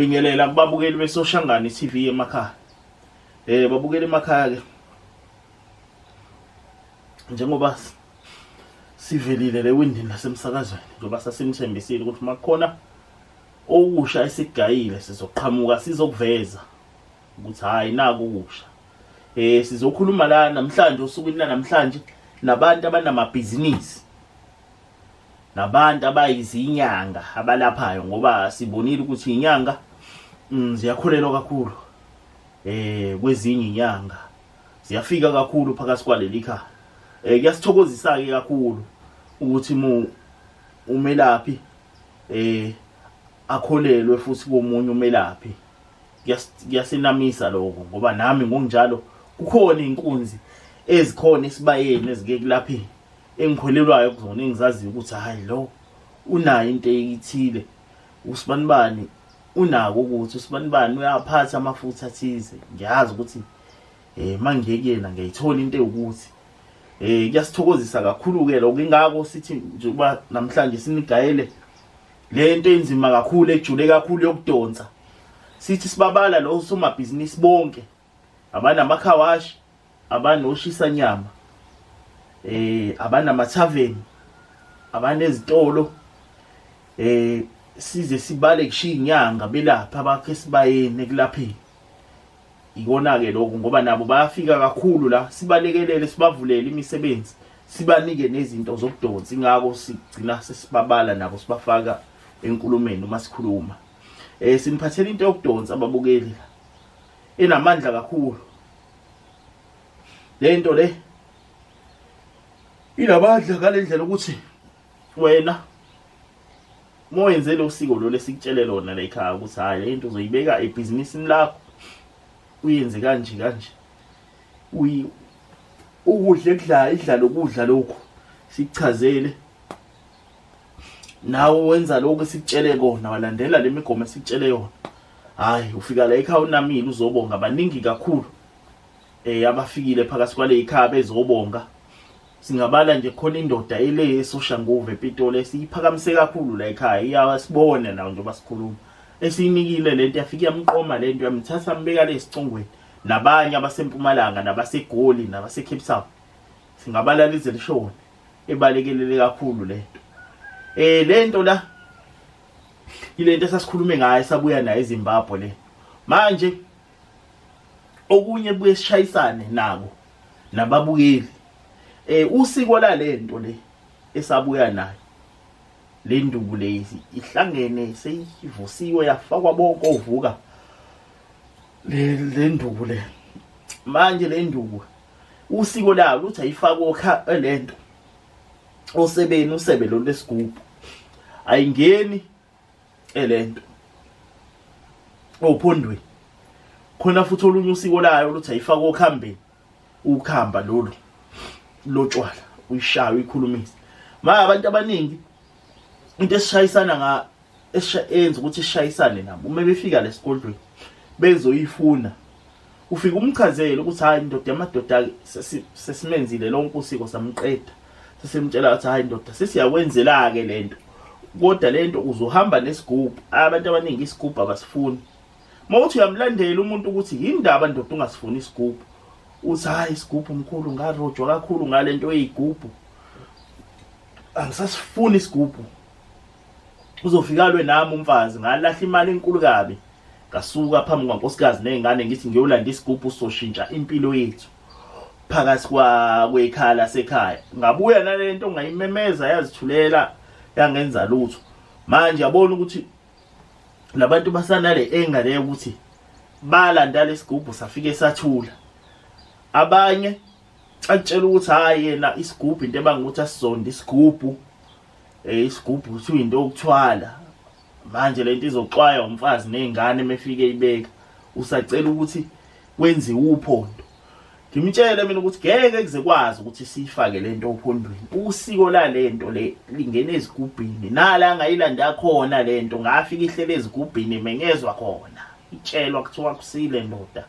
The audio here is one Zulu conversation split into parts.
Ngiyabingelela kubabukeli beSoshangane TV emakhaya. Babukeli emakhaya ke. Njengoba sivelile le windini lasemsakazweni njengoba sasimthembisile ukuthi makukhona okusha esigayile sizoqhamuka sizokuveza ukuthi hayi naku okusha. Sizokhuluma la namhlanje osukwini la namhlanje nabantu abanamabhizinisi nabantu abayizinyanga abalaphayo ngoba sibonile ukuthi inyanga ziyakholelwa kakhulu kwezinye inyanga ziyafika kakhulu phakathi kwaleli khaya. Kuyasithokozisa ke kakhulu ukuthi mu umelaphi akholelwe futhi komunye umelaphi. Kuyasinamisa lokho ngoba nami ngokunjalo kukhona inkunzi ezikhona esibayeni ezike kulapheni engikholelwayo kuzona engizaziyo ukuthi hayi lo unayo into eyithile, usibanibani unako ukuthi usibanibani uyaphatha amafutha athize, ngiyazi ukuthi mangiye kuyena ngiyayithola into ewukuthi. Kuyasithokozisa kakhulu ke lokho, ingakho sithi njengoba namhlanje sinigayele le nto enzima kakhulu ejule kakhulu yokudonsa, sithi sibabala lo somabhizinisi bonke abanama-car-wash, abanoshisa nyama, abanamathaveni, abanezitolo, size sibale kushiya inyanga belapha abakhe esibayeni ekulapheni. Ikona ke lokho ngoba nabo bayafika kakhulu la, sibalekelele sibavulele imisebenzi, sibanike nezinto zokudonsa, ingakho sigcina sesibabala nabo sibafaka enkulumeni uma sikhuluma. Siniphathela into yokudonsa ababukeli enamandla kakhulu. Lento le inamandla ngalendlela ukuthi wena moyenze lo siko lo lesikutshele lona la ekhaya ukuthi hayi lento uzoyibeka ebhizinisini lakho uyenze kanje kanje, uyi ukudla ekudla idla lokudla lokhu sikuchazele nawe wenza lokhu esikutshele kona, walandela le migomo esikutshele yona, hayi ufika la ekhaya unamile uzobonga. Baningi kakhulu abafikile phakathi kwale ekhaya bezobonga. Singabala nje khona indoda ele eSoshanguve ePitoli esiyiphakamise kakhulu la ekhaya, iyasibona nawo njengoba sikhuluma, esiyinikile lento yafika yamqoma lento yamthatha ambeka le esicongweni, nabanye abasempumalanga nabaseGoli nabaseCape Town, singabala lize lishone ebalekelele kakhulu lento. Lento la ilento esasikhulume ngayo sabuya nayo eZimbabwe le. Manje okunye buye sishayisane nabo nababukeli, usiko la lento le esabuya nayo le nduku lezi ihlangene seyivusiwe yafakwa bonke ovuka le nduku le. Manje le nduku usiko layo luthi ayifakwe okha lento osebeni, usebe lo lesigubhu, ayingeni elento ophondweni. Khona futhi olunye usiko layo luthi ayifakwe okhambeni, ukhamba lolu lotshwala uyishaya uyikhulumise. Ma abantu abaningi into esishayisana nga enza ukuthi sishayisane nabo uma befika lesigodlweni bezoyifuna, ufika umchazele ukuthi hayi ndoda yamadoda sesimenzile lonke usiko samqeda, sesimtshela ukuthi hayi ndoda sesiyakwenzela ke lento, kodwa lento uzohamba nesigubhu. Abantu abaningi isigubhu abasifuni. Mawuthi uyamlandela umuntu ukuthi yindaba ndoda ungasifuni isigubhu, uthi hayi isigubhu mkhulu ngarojwa kakhulu ngalento eyigubhu, angisasifuni isigubhu. Uzofika lwe nami umfazi, ngalahla imali enkulu kabi, ngasuka phambi kwankosikazi nezingane ngithi ngiyolanda isigubhu soshintsha impilo yethu phakathi kwekhaya lasekhaya. Ngabuya nalento ngayimemeza yazithulela yangenza lutho. Manje yabona ukuthi labantu basanale enga leyo ukuthi balanda lesigubhu safike sathula. Abanye akutshela ukuthi hayi yena isigubhu into ebanga ukuthi asizonde isigubhu, isigubhu kuthiwa into yokuthwala. Manje lento izoxwaya umfazi nezingane mefike ibeka, usacela ukuthi kwenziwe uphondo. Ngimtshele mina ukuthi ngeke kuze kwazi ukuthi siyifake lento ophondweni, usiko la lento le lingena ezigubhini, nala ngayilanda khona lento ngafika ihlele ezigubhini menyezwa khona itshelwa kuthiwa kusile ndoda,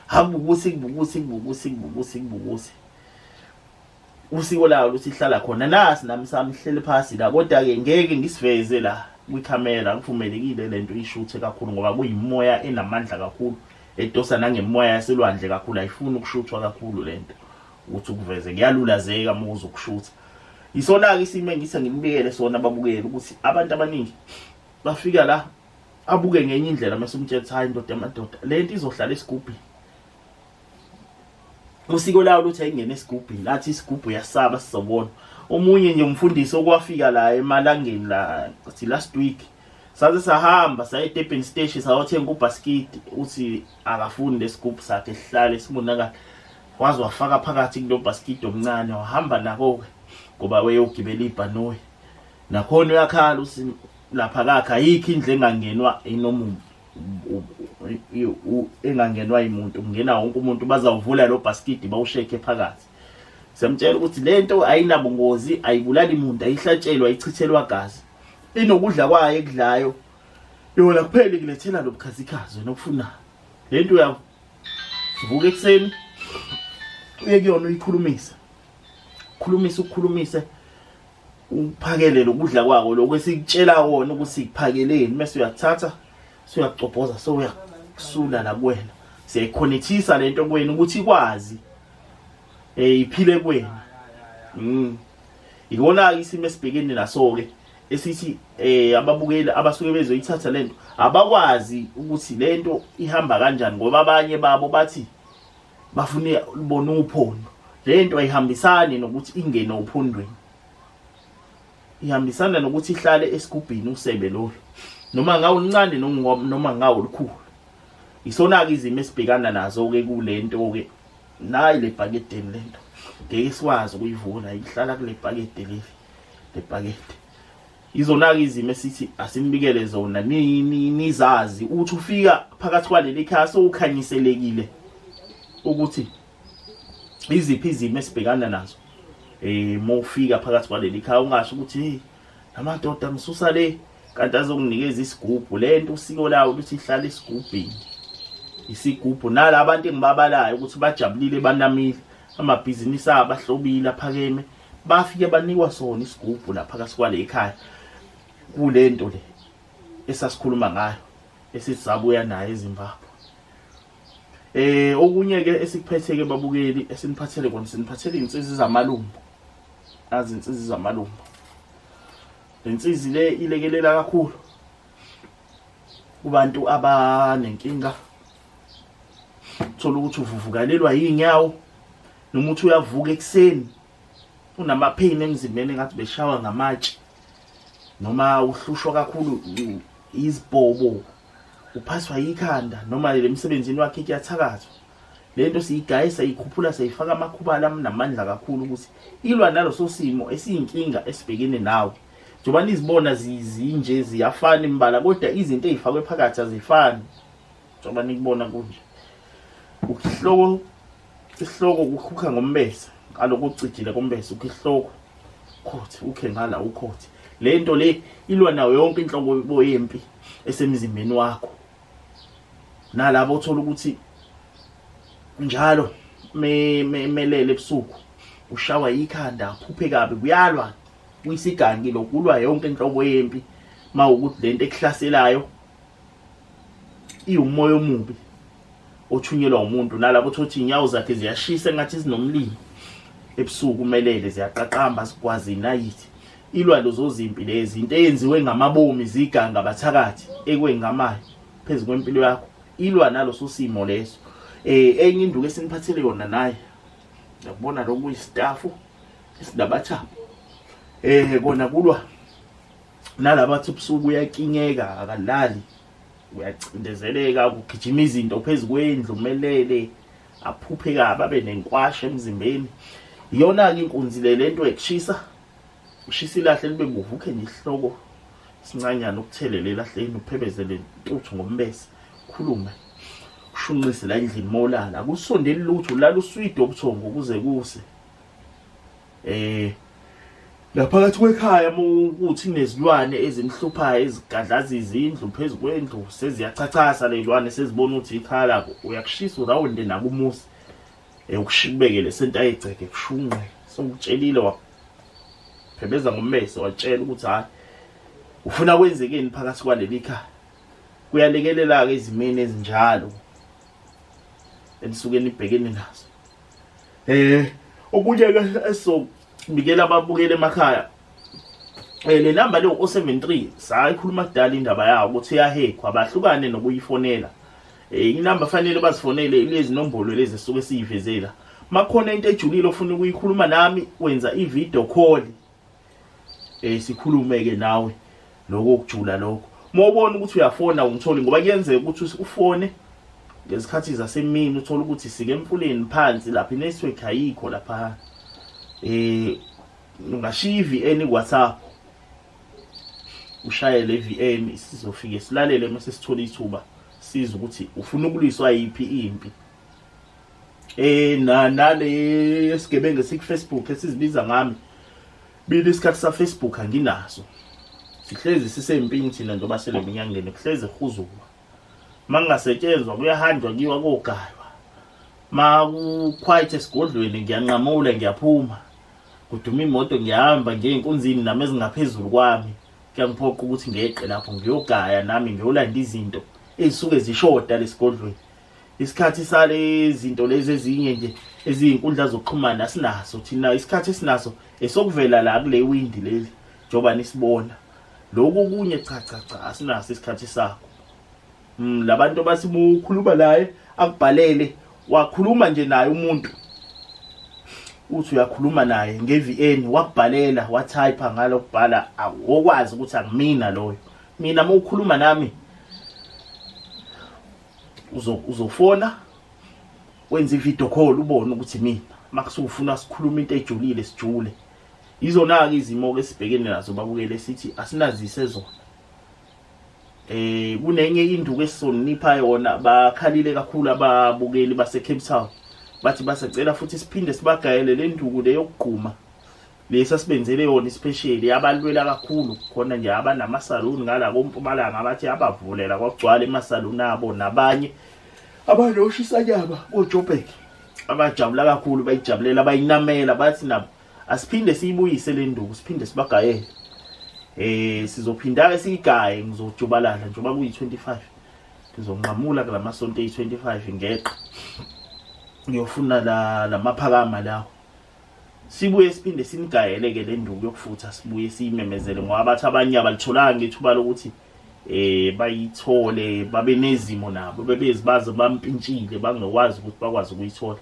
hakubukusi kubukusi kubukusi kubukusi kubukusi. Usiko lawo luthi ihlala khona nasi nami samhlele phasi la, kodwa ke ngeke ngisiveze la. kwikhamera, akuvumelekile lento ishuthe kakhulu ngoba kuyimoya enamandla kakhulu edosa nangemoya yaselwandle kakhulu, ayifuni ukushuthwa kakhulu lento ukuthi ukuveze kuyalulazeka uma uzokushutha. Isona-ke isimo engise nginibikele sona ababukeli ukuthi abantu abaningi bafika la abuke ngenye indlela mase umtshela ukuthi hayi ndoda yamadoda le nto izohlala esigubhini. Usiko lawo luthi ayingene esigubhini, athi isigubhu yasaba sizobona. Omunye nje umfundisi okwafika la emalangeni la thi last week saze sahamba saye eDurban station sayothenga ubhasikidi, uthi akafuni lesigubhu sakhe sihlale sibonakala. Waze wafaka phakathi kulo bhasikidi omncane wahamba nako-ke ngoba weyogibela ibhanoyi. Nakhona uyakhala uthi lapha kakhe ayikho indlu engangenwa inoma engangenwa imuntu, kungena wonke umuntu, bazawuvula lo bhasikidi bawushekhe phakathi. Siyamtshela ukuthi lento ayinabungozi, ayibulali muntu, ayihlatshelwa, ayichithelwa gazi, inokudla kwayo ekudlayo yona kuphela, ikulethela lo bukhazikhazi wena obufunayo. Lento uyavuka ekuseni uye kuyona uyikhulumise, khulumisa ukukhulumise, uphakele lokudla kwako lokho esikutshela kona ukuthi sikuphakeleni, mase uyakuthatha suyacobhoza sowuyakusula la kuwena. Siyayikhonethisa lento kuwena ukuthi ikwazi iphile kuwena. Ikona isimo esibhekene naso ke esithi ababukeli abasuke bezoyithatha lento abakwazi ukuthi lento ihamba kanjani, ngoba abanye babo bathi bafuna bona uphondo. Lento ayihambisani nokuthi ingene ophondweni, ihambisana nokuthi ihlale esigubhini usebe lolu, noma ngawo oluncane noma ngawo olukhulu. Isona-ke izimo esibhekana nazo-ke kule nto-ke. Nayi le bhakedeni lento ngeke sikwazi ukuyivula, ihlala kule bhakede leli, le bhakede. Izona-ke izimo esithi asinibikele zona nizazi ukuthi ufika phakathi kwaleli khaya sowukhanyiselekile ukuthi iziphi izimo esibhekana nazo. Mawufika phakathi kwaleli khaya ungasho ukuthi hey amadoda ngisusa le, kanti azokunikeza isigubhu. Lento usiko lawo ukuthi ihlale esigubhini, isigubhu. Nalabantu engibabalayo ukuthi bajabulile, banamile, amabhizinisi abo ahlobile, aphakeme, bafike banikwa sona isigubhu lapha phakathi kwale ekhaya kulento le esasikhuluma ngayo esisabuya nayo eZimbabwe. Okunye ke esikuphethe ke babukeli, esiniphathele kona, siniphathele insizi zamalumbo. Nazi insizi zamalumbo. Lensizi le ilekelela kakhulu kubantu abanenkinga, thola ukuthi uvuvukalelwa yinyawo noma uthi uyavuka ekuseni unamaphini emzimbeni engathi beshawa ngamatshe, noma uhlushwa kakhulu izibhobo, uphaswa yikhanda, noma lemsebenzini wakhe kuyathakathwa. Lento siyigaye sayikhuphula sayifaka amakhubala amnamandla kakhulu ukuthi ilwa naloso simo esiyinkinga esibhekene nawe. Njengoba nizibona zinje ziyafana imbala, kodwa izinto ezifakwe phakathi azifani. Njengoba nikubona kunje, uhloko isihloko kukhukha ngombese ngaloko ucijile kombese, ukhihloko khothi ukhe ngala ukhothi. Lento le ilwa nayo yonke inhlobo yempi esemzimbeni wakho. Nalabo othola ukuthi njalo melele ebusuku ushawa ikhanda, aphuphe kabi, kuyalwa kuyisigangi lokulwa yonke inhlobo yempi. Mawukuthi lento ekuhlaselayo iwumoya omubi othunyelwa umuntu, nalabo uthothi inyawo zakhe ziyashisa engathi zinomlilo ebusuku umelele, ziyaqaqamba zigwazi inayithi. Ilwa lezo zimpi lezi, into eyenziwe ngamabomi ziganga abathakathi ekwengamayo phezu kwempilo yakho, ilwa naloso simo leso. Enye induku esiniphathele yona naye, ngiyakubona lokhu kuyistafu esinabathambo, kona kulwa nalaba athi ubusuku uyakinyeka, akalali, uyacindezeleka, kugijima izinto phezu kwendlu umelele, aphuphe kabi, abe nenkwasha emzimbeni. Iyona-ke inkunzi le lento ekushisa, ushisa ilahle libe bovu, ukhe nje isihloko sincanyana ukuthelele elahleni, uphebezele intuthu ngombese, ukhulume, ushunqise la endlini mawulala, akusondeli lutho, ulala uswide ubuthongo kuze kuse. Ngaphakathi kwekhaya ukuthi kunezilwane ezimhluphayo ezigadlaza izindlu phezu kwendlu, seziyachachasa lezilwane, sezibona ukuthi ikhaya lakho, uyakushisa urawunde nabo umuzi, ukushibekele sentayigceke kushunqe. Sewutshelile waphebeza ngommese, watshela ukuthi hayi Ufuna kwenzekeni phakathi kwaleli khaya? Kuyalekelela-ke ezimeni ezinjalo enisuke nibhekene nazo. Okunye-ke esizobikela ababukeli emakhaya, le namba leyo 073 sayikhuluma kudala indaba yawo ukuthi iyahekhwa, abahlukane nokuyifonela. Inamba fanele bazifonele lezi nombolo lezi esuke siyivezela. Makhona into ejulile ofuna ukuyikhuluma nami, wenza i-video call, sikhulume ke nawe lokho okujula lokho. Mawubona ukuthi uyafona ungitholi, ngoba kuyenzeka ukuthi ufone ngezikhathi zasemini uthola ukuthi sike emfuleni phansi lapha, i-network ayikho lapha. Ungashiya i-VN ku-WhatsApp, ushayele i-VN, sizofike silalele mase sithola ithuba sizwe ukuthi ufuna ukulwiswa yiphi impi. Na nale esigebengu esiku Facebook esizibiza ngami, bila isikhathi sa Facebook anginaso. Sihlezi sisempini thina njengoba seleminyangeni, kuhlezi kuhuzulwa. Mangasetshenzwa kuyahanjwa kuyiwa kogaywa. Ma ku quiet esigodlweni ngiyanqamula ngiyaphuma. Kuduma imoto ngiyahamba ngiye enkunzini nami ezingaphezulu kwami. Kuyangiphoqa ukuthi ngeqe lapho ngiyogaya nami ngiyolanda izinto ezisuke zishoda lesigodlweni. Isikhathi sale zinto lezi ezinye nje eziyinkundla zokuxhumana asinaso thina. Isikhathi esinaso esokuvela la kule windi leli njengoba nisibona. Lokhu kunye cha cha cha asinaso isikhathi sakho. Labantu bathi mukhuluma naye akubhalele, wakhuluma nje naye umuntu uthi uyakhuluma naye nge-VN, wakubhalela watype ngalokubhala, awokwazi ukuthi akumina loyo. Mina mawukhuluma nami uzofona wenza i-video call ubone ukuthi mina makusufuna sikhuluma into ejulile sijule. Izona-ke izimo ke sibhekene nazo babukele, sithi asinazise zona. Kunenye induku esizonipha yona, bakhalile kakhulu ababukeli base Cape Town, bathi basacela futhi siphinde sibagayele le nduku le yokugquma lesa sibenzele yona especially abalwela kakhulu khona nje abanamasaluni ngala koMpumalanga, abathi abavulela kwagcwala emasaluni abo, nabanye abanoshisanyama boJoburg abajabula kakhulu, bayijabulela bayinamela, bathi nabo asiphinde siyibuyise le nduku, siphinde sibagayele. Sizophinda ke siyigaye, ngizojubalala njengoba kuyi-25, ngizonqamula kulamasonto eyi-25 ngeqa ngiyofuna la lamaphakama lawo, sibuye siphinde sinigayele ke le nduku yokufutha, sibuye siyimemezele ngoba bathi abanye abalitholanga ithuba lokuthi bayithole, babe nezimo nabo bebezibaze bampintshile bangakwazi ukuthi bakwazi ukuyithola.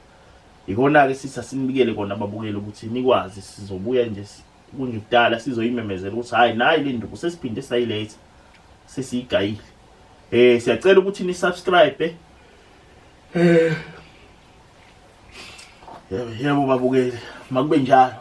Ikona ke sithi asinibikele kona ababukeli ukuthi nikwazi, sizobuya nje kungekudala sizoyimemezela ukuthi hayi nayi le nduku sesiphinde sayiletha sesiyigayile. Siyacela ukuthi ni subscribe. Yebo babukeli, makube njalo.